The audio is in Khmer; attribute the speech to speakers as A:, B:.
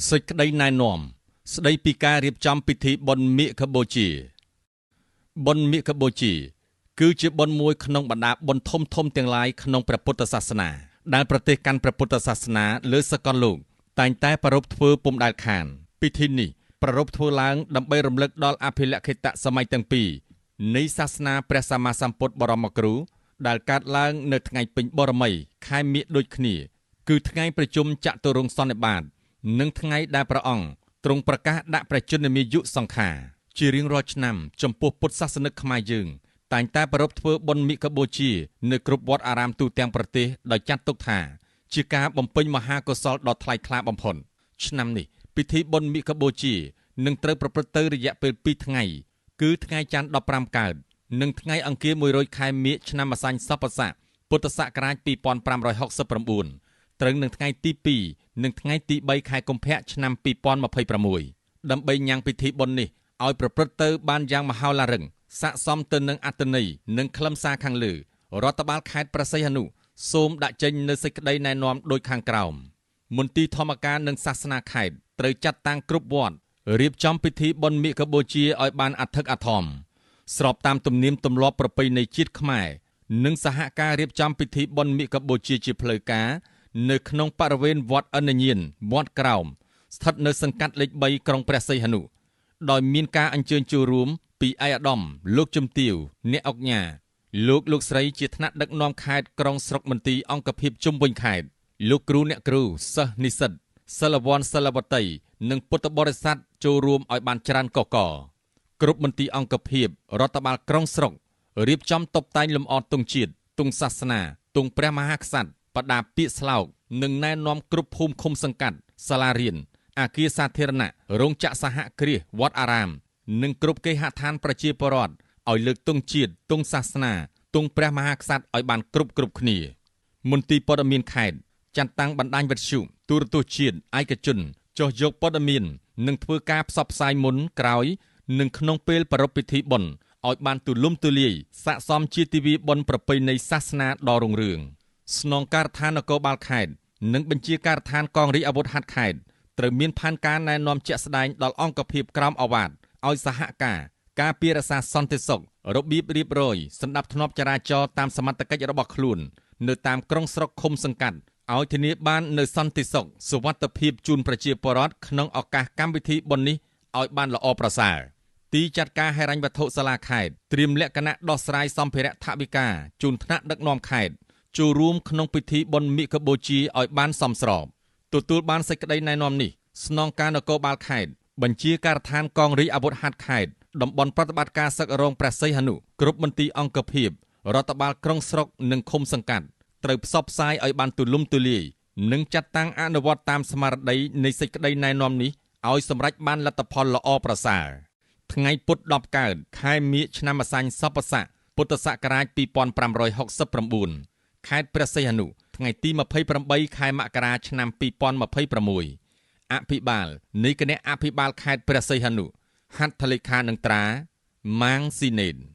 A: សេចក្តីណែនាំស្ដីពីការរៀបចំពិធីបុណ្យមាឃបូជាបុណ្យមាឃបូជាគឺជាបុណ្យមួយក្នុងបណ្ដាបុណ្យធំធំទាំងឡាយក្នុងព្រះពុទ្ធសាសនាដែលប្រទេសកាន់ព្រះពុទ្ធសាសនាលើសកលលោកតែងតែប្រារព្ធធ្វើពុំដែលខានពិធីនេះប្រារព្ធធ្វើឡើងដើម្បីរំលឹកដល់អភិលក្ខិតសម័យទាំងពីរនៃសាសនាព្រះសម្មាសម្ពុទ្ធបរមគ្រូដែលកើតឡើងនៅថ្ងៃពេញបរមីខែមាឃដូចគ្នាគឺថ្ងៃប្រជុំចតុរង្គសន្និបាតនិងថ្ងៃដែលព្រះអង្គទ្រង់ប្រកាសដាក់ព្រះជន្មាយុសង្ខារជារៀងរាល់ឆ្នាំចំពោះពុទ្ធសាសនិកខ្មែរយើងតែងតែប្រារព្ធធ្វើបុណ្យមាឃបូជានៅគ្រប់វត្តអារាមទូទាំងប្រទេសដោយចាត់ទុកថាជាការបំពេញមហាកុសលដ៏ថ្លៃថ្លាបំផុតឆ្នាំនេះពិធីបុណ្យមាឃបូជានឹងត្រូវប្រព្រឹត្តទៅរយៈពេល2ថ្ងៃគឺថ្ងៃច័ន្ទ15កើតនិងថ្ងៃអង្គារ100ខែមាឃឆ្នាំម្សាញ់សពស័កពុទ្ធសករាជ2569ត្រូវនឹងថ្ងៃទី2និងថ្ងៃទី3ខែកុម្ភៈឆ្នាំ2026ដើម្បីញ៉ាំងពិធីបុណ្យនេះឲ្យប្រព្រឹត្តទៅបានយ៉ាងមហោឡារឹងស័ក្តិសមទៅនឹងអត្ថន័យនិងខ្លឹមសារខាងលើរដ្ឋបាលខេត្តព្រះសីហនុសូមដាក់ចេញនូវសេចក្តីណែនាំដូចខាងក្រោមមន្ទីរធម្មការនិងសាសនាខេត្តត្រូវចាត់តាំងគ្រប់វត្តរៀបចំពិធីបុណ្យមាឃបូជាឲ្យបានអធិកអធមស្របតាមទំនៀមទម្លាប់ប្រពៃណីជាតិខ្មែរនិងសហការរៀបចំពិធីបុណ្យមាឃបូជាជាផ្លូវការនៅក្នុងបរិវេណវត្តអនញានវត្តក្រោមស្ថិតនៅសង្កាត់លេខ3ក្រុងព្រះសីហនុដោយមានការអញ្ជើញចូលរួមពីឯកឧត្តមលោកជំទាវអ្នកអុកញ៉ាលោកស្រីជាថ្នាក់ដឹកនាំខេត្តក្រុងស្រុកមន្ទីរអង្គភាពជុំវិញខេត្តលោកគ្រូអ្នកគ្រូសិស្សនិស្សិតសិលវ័នសិលវតីនិងពុទ្ធបរិស័ទចូលរួមឲ្យបានច្រើនកកគ្រប់មន្ទីរអង្គភាពរដ្ឋបាលក្រុងស្រុករៀបចំតុបតែងលម្អទង់ជាតិទង់សាសនាទង់ព្រះមហាក្សត្របដាពាក្យស្លោកនិងណែនាំគ្រប់ភូមិឃុំសង្កាត់សាលារៀនអគារសាធារណៈរោងចក្រសហគ្រាសវត្តអារាមនិងគ្រប់គេហដ្ឋានប្រជាពលរដ្ឋឲ្យលើកទង់ជាតិទង់សាសនាទង់ព្រះមហាក្សត្រឲ្យបានគ្រប់គ្នាមន្ទីរព័ត៌មានខេត្តចាត់តាំងបណ្ដាញវិទ្យុទូរទស្សន៍ជាតិឯកជនចុះយកព័ត៌មាននិងធ្វើការផ្សព្វផ្សាយមុនក្រោយនិងក្នុងពេលប្រារព្ធពិធីបុណ្យឲ្យបានទូលំទូលាយស័ក្តិសមជាទិវាបុណ្យប្រពៃណីសាសនាដ៏រុងរឿងស្នងការដ្ឋាននគរបាលខេត្តនិងបញ្ជាការដ្ឋានកងរាជអាវុធហត្ថខេត្តត្រូវមានផែនការណែនាំជាក់ស្ដែងដល់អង្គភាពក្រោមឱវាទឲ្យសហការការពាររក្សាសន្តិសុខរបៀបរៀបរយសណ្ដាប់ធ្នាប់ចរាចរណ៍តាមសមត្ថកិច្ចរបស់ខ្លួននៅតាមក្រុងស្រុកឃុំសង្កាត់ឲ្យធានាបាននូវសន្តិសុខសុវត្ថិភាពជូនប្រជាពលរដ្ឋក្នុងឱកាសកម្មវិធីបុណ្យនេះឲ្យបានល្អប្រសើរទីចាត់ការហិរញ្ញវត្ថុសាលាខេត្តត្រៀមលក្ខណៈដោះស្រាយសម្ភារៈថវិកាជូនថ្នាក់ដឹកនាំខេត្តចូលរួមក្នុងពិធីបុណ្យមាឃបូជាឲ្យបានសមស្របទទួលបានសេចក្តីណែនាំនេះស្នងការនគរបាលខេត្តបញ្ជាការដ្ឋានកងរាជអាវុធហត្ថខេត្តតំបន់ប្រតិបត្តិការសឹករងព្រះសីហនុគ្រប់មន្ទីរអង្គភាពរដ្ឋបាលក្រុងស្រុកនិងឃុំសង្កាត់ត្រូវផ្សព្វផ្សាយឲ្យបានទូលំទូលាយនិងចាត់តាំងអនុវត្តតាមស្មារតីនៃសេចក្តីណែនាំនេះឲ្យសម្រេចបានលទ្ធផលល្អប្រសើរថ្ងៃពុធ10កើតខែមាឃឆ្នាំម្សាញ់សពស័កពុទ្ធសករាជ2569ខេត្តព្រះសីហនុថ្ងៃទី28ខែមករាឆ្នាំ2026អភិបាលនៃគណៈអភិបាលខេត្តព្រះសីហនុហត្ថលេខានឹងត្រាម៉ាងស៊ីណេន។